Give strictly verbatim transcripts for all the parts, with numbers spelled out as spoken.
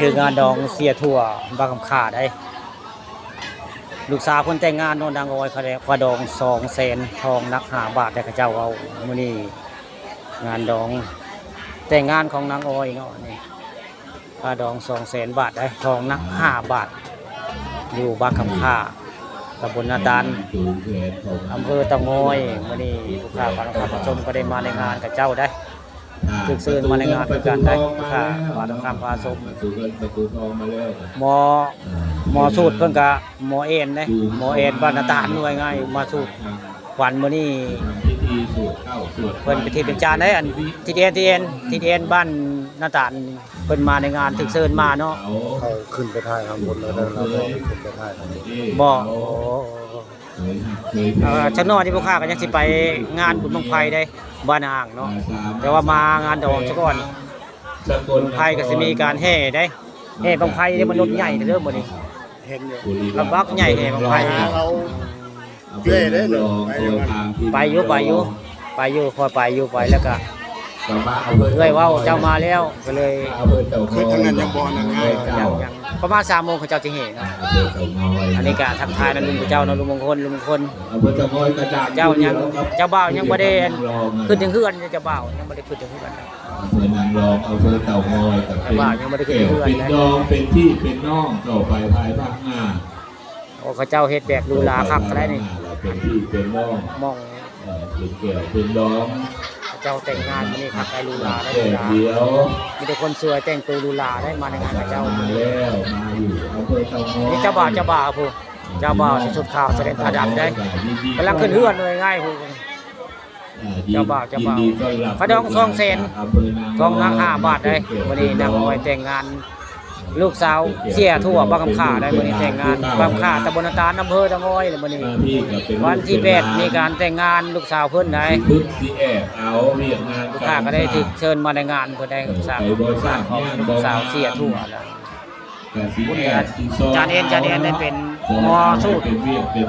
คืองานดองเสียทั่วบ้านคำค่าได้ ลูกสาวเพิ่นแต่งงานเนาะ นางอ้อย ค่าดองสองแสน ทองหนักห้าบาทได้ เขาเจ้าเอามื้อนี้ งานดองแต่งงานของนางอ้อยเนาะ นี่ ค่าดองสองแสนบาทได้ ทองหนักห้าบาท อยู่บ้านคำค่า ตำบลนาตาล อำเภอเต่างอย มื้อนี้ผู้ค้าพาคำชมก็ได้มาในงานเขาเจ้าได้ ถูกเชิญมาในงานคือกันได้ ผู้ค้าพาคำพาชม หมอ หมอสูตรเพิ่นกะหมอแอนเด้ หมอแอนบ้านนาตาล ว่าง่าย มาสูตรขวัญมื้อนี้ พิธีสูตรเข้าสูตร เพิ่นเป็นที่เป็นจานได้ อัน ทิดแอน ทิดแอน ทิดแอนบ้านนาตาล เพิ่นมาในงาน ถูกเชิญมาเนาะ เขาขึ้นไปถ่ายข้างบนแล้ว แล้วเราก็ขึ้นไปถ่ายข้างบน บ่ โอ้ เอ่อ จักหน่อยนี่พวกข้าก็ยังสิไปงานบุญบั้งไฟได้ บ้านอ่างเนาะ แต่ว่ามางานดองซะก่อน บุญบั้งไฟก็สิมีการแห่ได้ แห่บั้งไฟเนี่ยมันรถใหญ่เด้อมื้อนี้ เห็นอยู่ ลำบากใหญ่แห่บั้งไฟ เอา เรื่อยเด้อ ไปอยู่ ไปอยู่ ไปอยู่ พอไปอยู่ ไปแล้วก็ เอื้อยเว้าเจ้ามาแล้ว ก็เลย คือทางนั้นยังบ่นั่นง่าย ยัง ยัง ประมาณสามโมงเขาเจ้าสิแห่เนาะ อันนี้ก็ทักทายนะลุงเจ้าเนาะ ลุงมงคล ลุงมงคล เจ้ายัง เจ้าบ่าวยังบ่ได้ขึ้นถึงเฮือน เจ้าบ่าวยังบ่ได้ขึ้นถึงเฮือน อำเภอนางรอง อำเภอเต่างอยกับ เจ้าบ่าวยังบ่ได้ขึ้นถึงเฮือน เป็นดองเป็นพี่เป็นน้องต่อไปภายภาคหน้า โอ้ เขาเจ้าเฮ็ดแบบหรูหราคักแล้วนี่ เป็นพี่เป็นน้อง มอง เอ่อ เป็นแก้วเป็นดอง เขาเจ้าแต่งงานมื้อนี้คักได้หรูหราได้หรูหรา เดี๋ยว มีแต่คนสวยแต่งตัวหรูหราได้มาในงานเขาเจ้า มาแล้ว มาอยู่อำเภอเต่างอย นี่เจ้าบ่าว เจ้าบ่าวผู้ เจ้าบ่าวใส่ชุดขาว ใส่แว่นตาดำได้ ยินดี กำลังขึ้นเฮือนเลยง่ายผู้ เอ่อ เจ้าบ่าว เจ้าบ่าว ยินดีต้อนรับ ค่าดองสองแสน อำเภอนางรอง ทองหนักห้าบาทได้ เป็นแก้ว มื้อนี้นางอ้อยแต่งงาน ลูกสาวเสียทั่วบ้านคำค่าได้ มื้อนี้แต่งงาน บ้านคำค่า ตำบลนาตาล อำเภอเต่างอยเลยมื้อนี้ วันที่แปดมีการแต่งงานลูกสาวเพิ่นได้ สิแอบเอาเวียกงาน ลูกค้าก็ได้ถูกเชิญมาในงานเพิ่นได้ ลูกสาว ลูกสาวเสียทั่วแล้ว จานเอ็น จานเอ็นได้เป็นหมอสูตร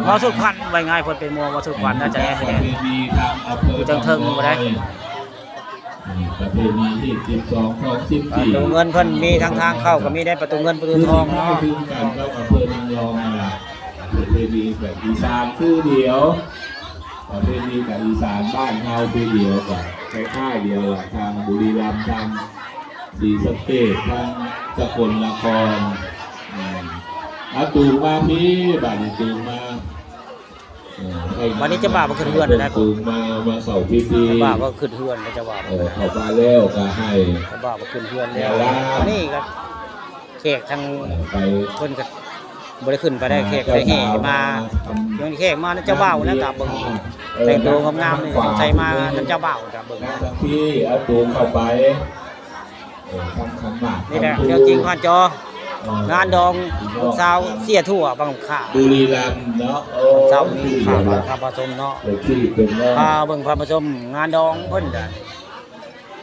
หมอสูตรควัน ว่าง่าย เพิ่นเป็นหมอ หมอสูตรควันนะ จานเอ็น เนี่ย อยู่เทิงๆบ่ได้ ประเพณีที่สิบสอง ของสิบสี่ ประตูเงินเพิ่นมีทั้งทางเข้าก็มีได้ ประตูเงินประตูทองเนาะ คือกันกับอำเภอนางรองนั่นล่ะ ประเพณีแบบอีสานคือเดียว ประเพณีกับอีสานบ้านเฮาคือเดียวกันคล้ายๆเดียวล่ะ ทางบุรีรัมย์ ทางศรีสะเกษ ทางสกลนคร อืม เอาตูงมาพี่ บัดนี้ตูงมา เออ บัดนี้เจ้าบ่าวมาขึ้นเฮือนแล้วนะ ตูงมา มาเข้าพิธี เจ้าบ่าวมาขึ้นเฮือนแล้ว เจ้าบ่าว เออ เข้ามาแล้วก็ให้ เจ้าบ่าวมาขึ้นเฮือนแล้ว เดี๋ยวละ อันนี้ก็แขกทาง เออ ไป เพิ่นก็บ่ได้ขึ้นไปได้ อ่า แขกได้แห่มา เจ้าบ่าว เรื่องแขกมานะ เจ้าบ่าวนะ ตามเบิ่ง เออ แต่งตัวงามๆนี่ ใส่มานะ เจ้าบ่าว ตามเบิ่ง นั่งทางพี่ เอาตูงเข้าไป เออ ทำขันหมาก นี่แหละ ทำบุญ เรื่องจริงผ่านจอ เออ งานดองลูกสาวเสียทั่วบ้านคำค่า บุรีรัมย์เนาะ เออ ลูกสาวบ้านคำค่า พาผสมเนาะ เออ ที่เป็นเนาะ พาเบิ่งพาผสมงานดองเพิ่น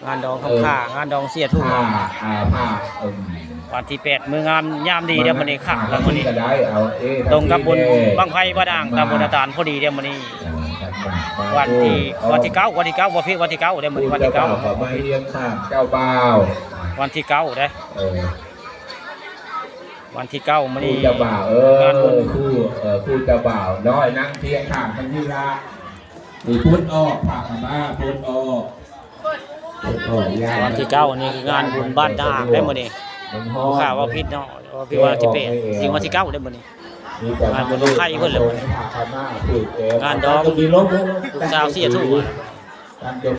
งานดองคำค่า งานดองเสียทั่ว ผ้า อ่า ผ้า เอิ่ม วันที่แปดมื้องามยามดีเด้อมื้อนี้ คักแล้วมื้อนี้ ก็ได้ เอา เอ๊ะ ตรงกับบุญ ทางที่แน่ บั้งไฟบ้านอ่าง ตำบลนาตาลพอดีเด้อมื้อนี้ เออ วันที่ เออ วันที่เก้า วันที่เก้า บ่ผิด วันที่เก้าเด้อมื้อนี้ วันที่เก้า ผู้เจ้าบ่าวก็มาเรียงข้างเจ้าบ่าว วันที่เก้าเด้อ เออ วันที่เก้ามื้อนี้ ผู้เจ้าบ่าว เออ งานบุญ ผู้ เออ ผู้เจ้าบ่าวน้อยนั่งเคียงข้างกันนี่ละ นี่พุทธออก พากันมาพุทธออก พุทธออก วันที่เก้านี่คืองานบุญบ้านตาอากได้มื้อนี้ มันฮ้อน ลูกค้าว่าผิดเนาะ ว่าผิดวันที่แปด จริงวันที่เก้าได้มื้อนี้ มีแต่ งานบุญบั้งไฟเพิ่นแหละมื้อนี้ พากันมาผูกแขน งานดอง มีลบแล้ว ลูกสาวเสียทั่ว ตามจบ